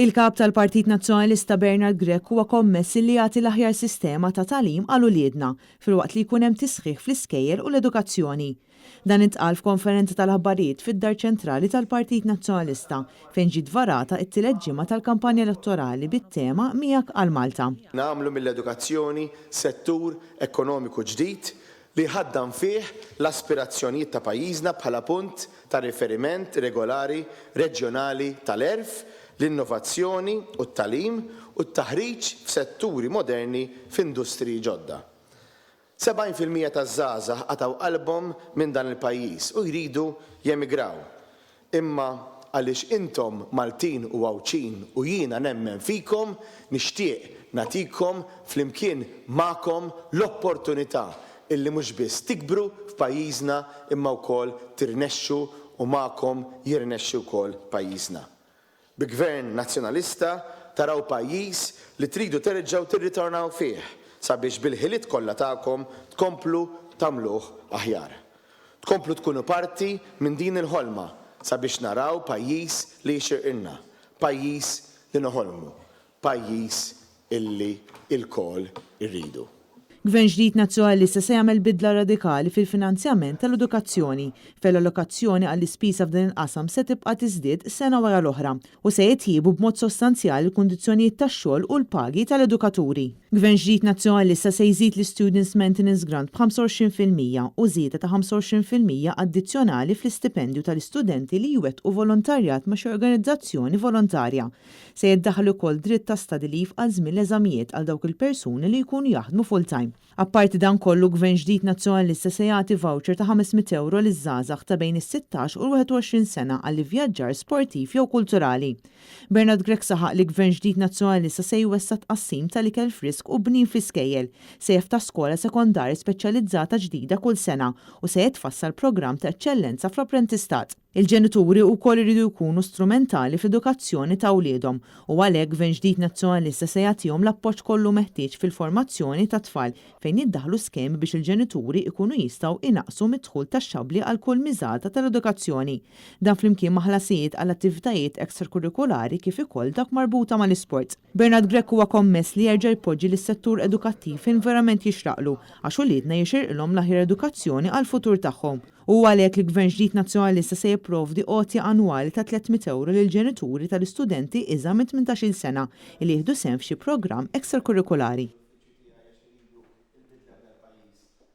Il-Kap tal-Partit Nazzjonalista Bernard Grech huwa kommess li jagħti l-aħjar sistema ta' tagħlim għal uliedna filwaqt li jkun hemm tisħiħ fl-iskejjel u l-edukazzjoni. Dan intqal f'konferenza tal-aħbarijiet fid-Dar Ċentrali tal-Partit Nazzjonalista fejn ġiet varata t-tielet ġimgħa tal-kampanja elettorali bit-tema 'Miegħek għal Malta'. Nagħmlu mill-edukazzjoni settur ekonomiku ġdid li jħaddan fih l-aspirazzjonijiet ta' pajjiżna bħala punt ta' riferiment regolari reġjonali tal-għerf, l-innovazzjoni u t-tagħlim u t-taħriġ f'setturi moderni f'industriji ġodda. 70% taż-żgħażagħ qatgħu qalbhom minn dan il-pajjiż u jridu jemigraw. Imma għaliex intom Maltin u Għawdxin u jiena nemmen fikom, nixtieq nagħtikom flimkien magħkom l-opportunità illi mhux biss tikbru f'pajjiżna imma wkoll tirnexxu u magħkom jirnexxi wkoll pajjiżna. Bi Gvern Nazzjonalista taraw pajjiż li tridu terġgħu tirritornaw fih sabiex bil-ħiliet kollha tagħkom tkomplu tagħmluh aħjar. Tkomplu tkunu parti minn din il-ħolma sabiex naraw pajjiż li jixirqilna, pajjiż li noħolmu, pajjiż illi lkoll irridu. Gvern ġdid Nazzjonalista se jagħmel bidla radikali fil-finanzjament tal-edukazzjoni, fejn l-allokazzjoni għall-ispiża f'dan il-qasam se tibqa' tiżdied sena wara l-oħra u se jitjiebu b'mod sostanzjali l-kundizzjonijiet tax-xogħol u l-pagi tal-edukaturi. Gvern ġdid Nazzjonalista se jżid l-Istudents Maintenance Grant b'25% u żieda ta' 25% addizzjonali fl-istipendju tal-istudenti li jwettqu volontarjat ma' xi organizzazzjoni volontarja. Se jiddaħħal ukoll dritt ta' study leave għal żmien l-eżamijiet għal dawk il-persuni li jkunu jaħdmu full-time. Apparti dan kollu, Gvern ġdid Nazzjonalista se jagħti voucher ta' 500 ewro liż-żgħażagħ ta' bejn is-sittax u l-21 sena għall-ivvjaġġar sportiv jew kulturali. Bernard Grech saħaq li Gvern ġdid Nazzjonalista se jwessa' t-tqassim tal-ikel frisk u bnin fl-iskejjel, se jiftaħ skola sekondarja speċjalizzata ġdida kull sena u se jitfassal programm ta' eċċellenza fl-apprentistat. Il-ġenituri wkoll iridu jkunu strumentali fl-edukazzjoni ta' wliedhom u għalhekk Gvern ġdid Nazzjonalista se jagħtihom l-appoġġ kollu meħtieġ fil-formazzjoni tat-tfal fejn jiddaħħlu skemi biex il-ġenituri jkunu jistgħu jnaqqsu mid-dħul taxxabbli għal kull miżata tal-edukazzjoni. Dan flimkien ma' ħlasijiet għal attivitajiet extrakurrikulari kif ukoll dawk marbuta mal-isport. Bernard Grech huwa kommess li jerġa' jpoġġi lis-settur edukattiv fejn verament jixraqlu għax uliedna jixirqilhom l-aħjar edukazzjoni għall-futur tagħhom. Hu għalhekk li Gvern ġdid Nazzjonalista se jipprovdi għotja annwali ta' 300 ewro lill-ġenituri tal-istudenti iżgħar minn 18-il sena li jieħdu sehem f'xi programm extrakurrikulari.